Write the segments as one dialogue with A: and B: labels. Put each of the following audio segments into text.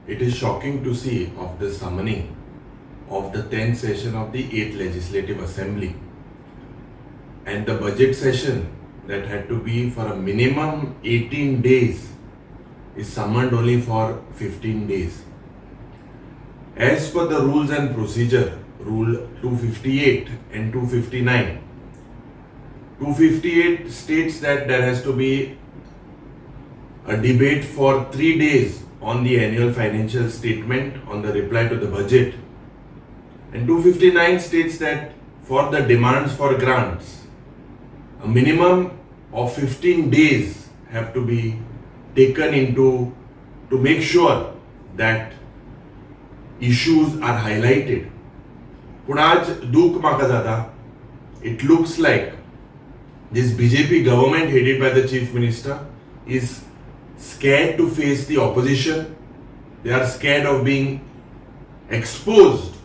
A: It is shocking to see of the summoning of the 10th session of the 8th Legislative Assembly and the budget session that had to be for a minimum 18 days is summoned only for 15 days. As per the rules and procedure, Rule 258 and 259, 258 states that there has to be a debate for 3 days on the annual financial statement, on the reply to the budget. And 259 states that for the demands for grants, a minimum of 15 days have to be taken into to make sure that issues are highlighted. पूण आज दूख म्हाका जाता. It looks like this BJP government, headed by the chief minister, is scared to face the opposition. They are scared of being exposed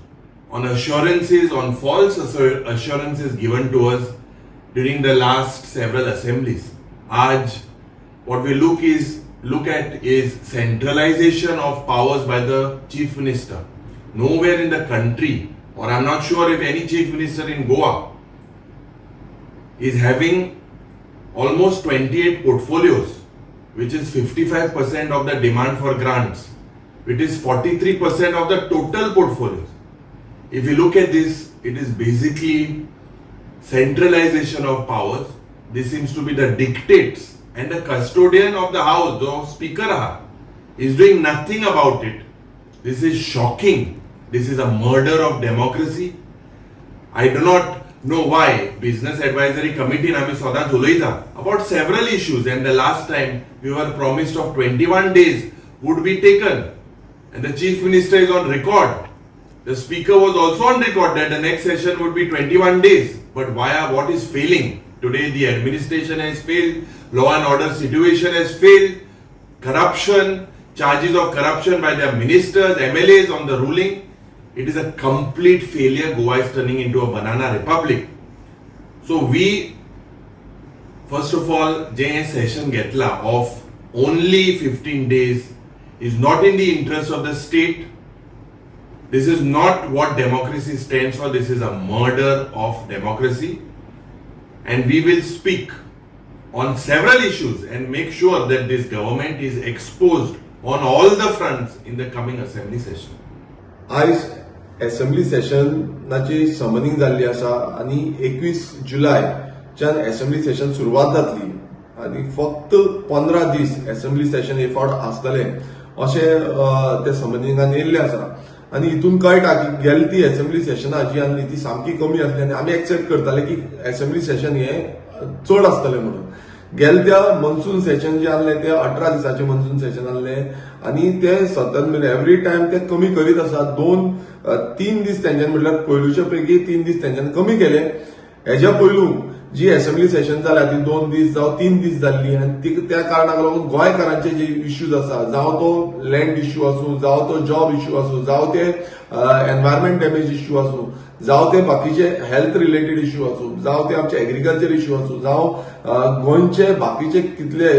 A: on assurances, on false assurances given to us during the last several assemblies. आज, what we look at is centralization of powers by the chief minister. Nowhere in the country, or I'm not sure if any chief minister in Goa is having almost 28 portfolios, which is 55% of the demand for grants, which is 43% of the total portfolios. If you look at this, it is basically centralization of powers. This seems to be the dictates, and the custodian of the house, the speaker, is doing nothing about it. This is shocking. This is a murder of democracy. I do not know why Business Advisory Committee आमी सदांच उलयता about several issues, and the last time we were promised of 21 days would be taken, and the chief minister is on record, the speaker was also on record, that the next session would be 21 days. But why are what is failing today? The administration has failed, law and order situation has failed, corruption, charges of corruption by their ministers, MLAs on the ruling. It is a complete failure. Goa is turning into a banana republic. So we, first of all, J session घेतला of only 15 days is not in the interest of the state. This is not what democracy stands for. This is a murder of democracy, and we will speak on several issues and make sure that this government is exposed on all the fronts in the coming assembly session.
B: आयज assembly सेशनाची summoning जाल्ली आसा आनी 21 जुलयच्यान assembly Seshan सुरवात जातली आनी फक्त 15 दीस assembly Seshan हे फावट आसतले अशें त्या समनिंगान येयल्लें आसा. आनी हितून कळटा की गेले ती एसेंब्ली सेशनां जी आसली ती सामकी कमी आसली आनी आमी एक्सपेक्ट करताले की एसेंब्ली सेशन हे चड आसतलें म्हणून. गेले त्या मनसून सेशन जे आहलें ते 18 दिसाचें मनसून सेशन आहलें आनी ते सतत म्हणजे एवरी टायम ते कमी करीत आसात. दोन तीन दीस तेंच्यानी, म्हटल्यार पयलूच्या पैकी 3 दीस तेंच्यानी कमी केले. हेज्या पयलू जी असेंब्ली सेशन जाल्या ती 2 दीस जावं 3 दीस जाल्ली आनी ती त्या कारणाक लागून गोंयकारांचे जे इश्यूज आसा, जावं तो लँड इश्यू आसूं, जावं तो जॉब इश्यू आसूं, जावं ते एनवायरमेंट डॅमेज इश्यू आसूं, जावं ते बाकीचे हेल्थ रिलेटेड इश्यू आसूं, जावं ते आमचे एग्रीकल्चर इश्यू आसूं, जावं गोंयचे बाकीचे कितले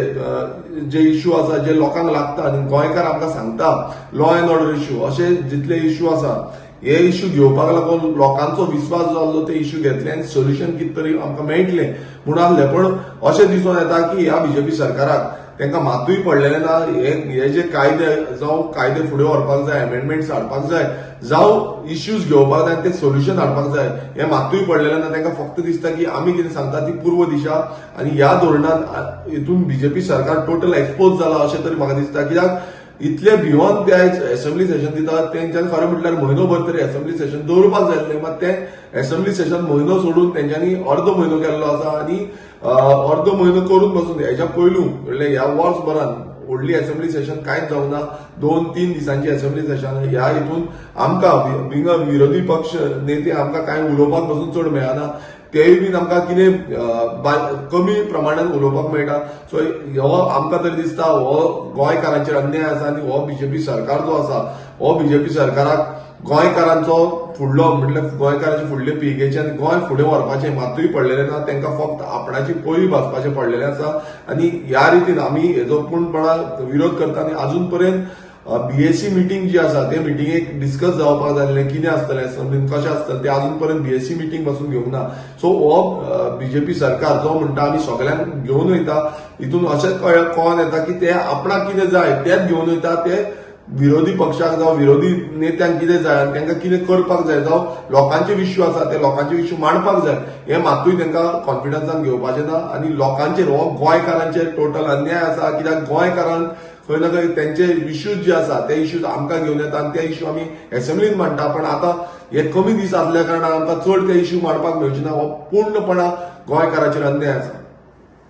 B: जे इश्यू आसा जे लोकांक लागता आनी गोंयकार आमकां सांगता, लॉ एंड ऑर्डर इश्यू, अशे जितले इश्यू आसा हे इश्यू घेवपाक लागून लोकांचो विस्वास जाल्लो ते इश्यू घेतले आनी सोल्युशन कितें तरी आमकां मेळटलें म्हणून आसलें. पण अशें दिसून येता की ह्या बीजेपी सरकाराक तांकां मातूय पडलेलें ना. हे हे जे कायदे, जावं कायदे फुडें व्हरपाक जाय, अमेंडमेंट्स हाडपाक जाय, जावं इश्यूज घेवपाक जाय आनी ते सोल्युशन हाडपाक जाय, हे मातूय पडलेलें ना. तांकां फक्त दिसता की आमी कितें सांगता ती पूर्व दिशा आनी ह्या धोरणान हितून बीजेपी सरकार टोटल एक्सपोज जाला अशें तरी म्हाका दिसता. कित्याक इतले भिवन ते आयज असेंब्ली सेशन दितात. तेंच्यानी खरें म्हटल्यार म्हयनो भर तरी असेंब्ली सेशन दवरपाक जाय आसलें, मात तें असेंब्ली सेशन म्हयनो सोडून तेंच्यांनी अर्दो म्हयनो केल्लो आसा आनी अर्दो म्हयनो करून बसून हेच्या पयलू म्हणल्यार ह्या वर्सभरान व्हडली असेंब्ली सेशन कांयच जावना, 2-3 दिसांची असेंब्ली सेशन. ह्या हितून आमकां बिंग विरोधी पक्ष नेते आमकां कांय उलोवपाक बसून चड मेळना. तेय बीन आमकां कितें कमी प्रमाणान उलोवपाक मेळटा. सो हो आमकां तरी दिसता हो गोंयकारांचेर अन्याय आसा आनी हो बीजेपी सरकार जो आसा हो बीजेपी सरकाराक गोंयकारांचो फुडलो, म्हटल्यार गोंयकारांचे फुडले पिळगेचे आनी गोंय फुडें व्हरपाचें मातूय पडलेलें ना. तांकां फक्त आपणाची पोळी भाजपाचें पडलेलें आसा आनी ह्या रितीन आमी हेजो पूर्णपणान विरोध करता आनी अजून पर्यंत बीएसी मिटींग जी आसा ते मिटिंगेक डिस्कस जावपाक जाय आसलें कितें आसतलें असेंब्लीन, कशें आसतलें, ते अजून पर्यंत बीएसी मिटींग पासून घेवंक ना. सो हो बीजेपी सरकार जो म्हणटा आमी सगळ्यांक घेवन वयता, हितून अशें कळोन येता की ते आपणाक कितें जाय तेच घेवन वयता. ते विरोधी पक्षाक जावं विरोधी नेत्यांक कितें जाय आनी तांकां कितें करपाक जाय, जावं लोकांचे इश्यू आसा ते लोकांचे इश्यू मांडपाक जाय, हे मातूय तांकां कॉन्फिडन्सान घेवपाचें ना. आनी लोकांचेर, हो गोंयकारांचेर टोटल अन्याय आसा, कित्याक गोंयकारांक खंय ना खंय तेंचे इश्यूज जे आसा ते इश्यूज आमकां घेवन येता आनी ते इश्यू आमी एसेंब्लीन मांडटा. पण आतां हे कमी दीस आसल्या कारणान आमकां चड ते इश्यू मांडपाक मेळचे ना. हो पूर्णपणान गोंयकाराचेर अन्याय आसा.